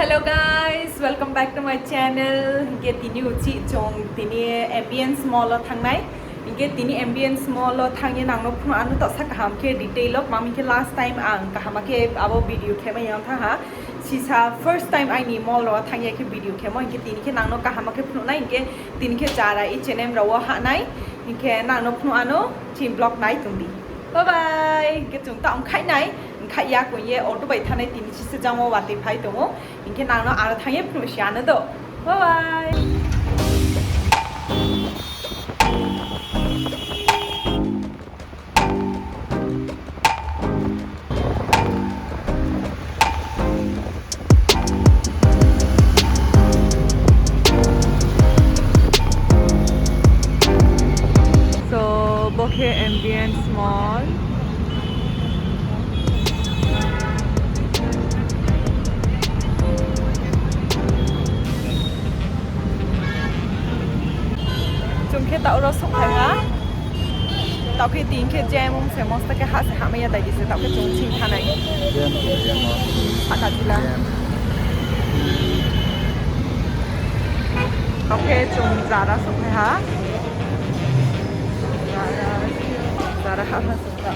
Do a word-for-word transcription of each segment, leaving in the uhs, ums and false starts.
Hello guys, welcome back to my channel. Hinkhe tini uchi chwng tini Ambience Mall o thangnai. Hinkhe tini Ambience Mall o thangye nangno phunu ano toksa kaham khe detail o, mami khe last time ang kaham khe abo video khe mai yang thaha. Sisa first time aini mall o thangya khe video khe mo, hinkhe tini khe nangno kaham khe phunuknai, hinkhe tini khe jara H and M rao hanai, hinkhe nangno phunu ano chin vlog nai tongdi. Bye bye. Hinkhe chwng ta wngkhainai, wngkhai ya kung ye auto bai thanai tini sisa jang o watwi phai tongo. Hinkhe nangno aro thangye phunukse ano do. Bye bye. So, bo khe Ambience Mall. Chwng khe ta oro sok phai ha. Tao khe tin khe jemung se mosta khe ha se hamya dai se tao khe chwng ching thanai. Jam, jam. Saka jila. Jam. Tao khe chwng jara sok phai ha. Jara, jara ha ha sok ta.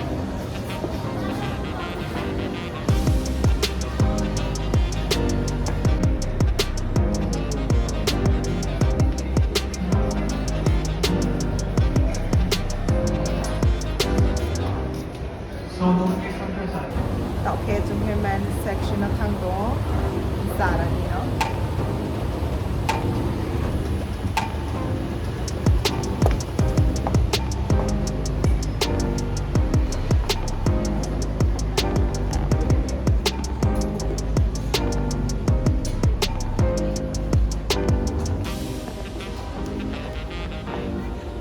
Tao khe chwng khe men's section o thang tongo, Zara ni no.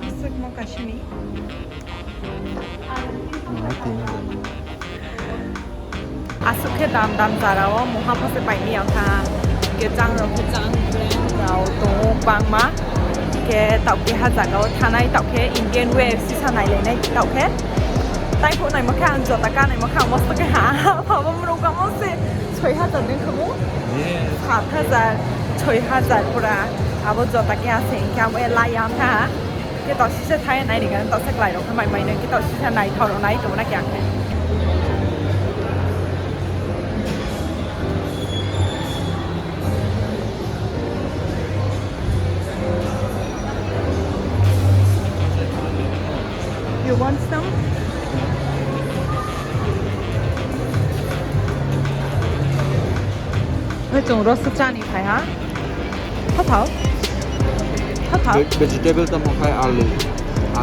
Aswk mo kasini. Aswk khe dam dam jara o mungha pha se paimani ang kha. Khe chang rok khe chang brand rok tongo bangma. Khe tao khe ha jaga o thanai tao khe Indian wear sisa nai lai nai tao khe. Tai pho nai mo khe ang jota ka nai mo khe ang mosto khe ha. Phabo mrok ka mo se soi hajar den khamu. Yes. Sat hajar, soi hajar pura. Abo jota khe ase, hinkhe amo lai ya kha. Khe to sisa thai nai ni gan to se klai rok mai mai nang khe to sisa nai thoro nai to na kya khe. You want some? Hai chwng rw swk chani phai ha. Thathao. Thathao. Ve-, vegetable tamo khai alu.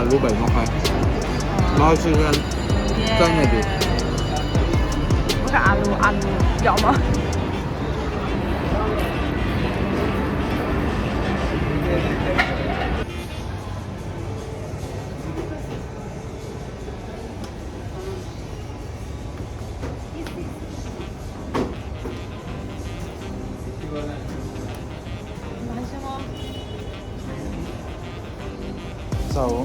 Alu bai mo khai. Mau sih kan. Yeah. Chang ya di. Bukan alu, alu. Ya Allah. Sao.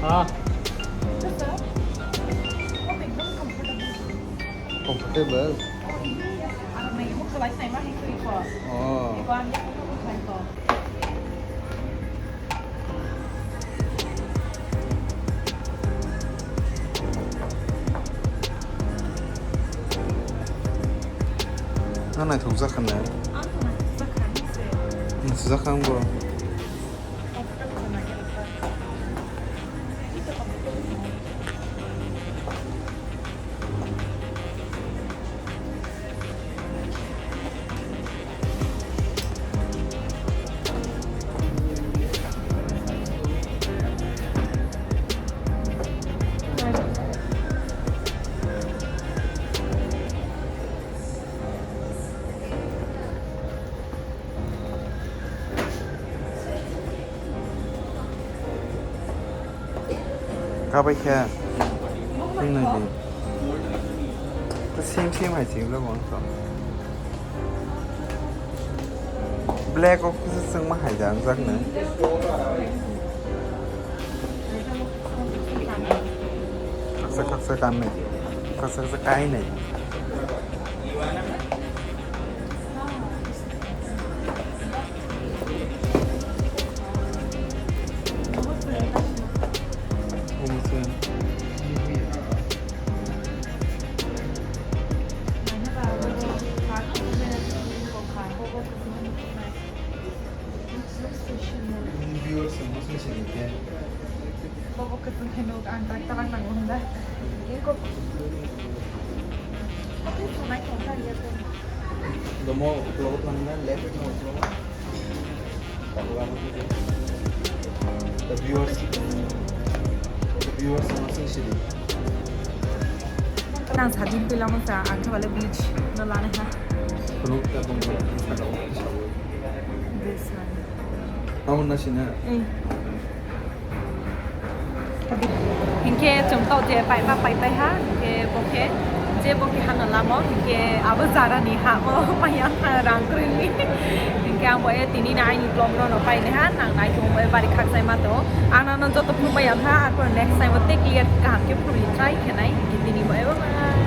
Ah. Comfortable. Oh. Ang naithok jak kha ne? Naithok jak kha ang bo. Kabai khe. Hingnai di. Same same hai se wngkha bo wngkha. Black o kisa chwngma hai da wngjaknai. Khaksa khaksa kanwi. Khaksa khaksa kainwi. Viewers, ang mas misi ni khe. Bobo kwchwng khe nuk, ang tak talak nango hwnda. Domo uklogo thangna, left no uklogo. The viewers, the viewers, ang mas misi ni. Nang sajin pila mo sa, ang khe bale beach no lana ha. Kono ka bong bong sa ka bong sa. This one. Tamo na sina. Eh. Hinkhe chwng tok je paima paipai ha, hinkhe bokhe je bokhe hano lamo, hinkhe abo jarani ha bo maya ha rang kwrwini. Hinkhe ang boye tini na aini vlog no no paini ha, nang nai thung boye bari khakchai ma to. Ang nang no joto phunuk maya ha, arpor next time o tei clear kaham khe phunukni try khenai, hinkhe tini boye bye bye.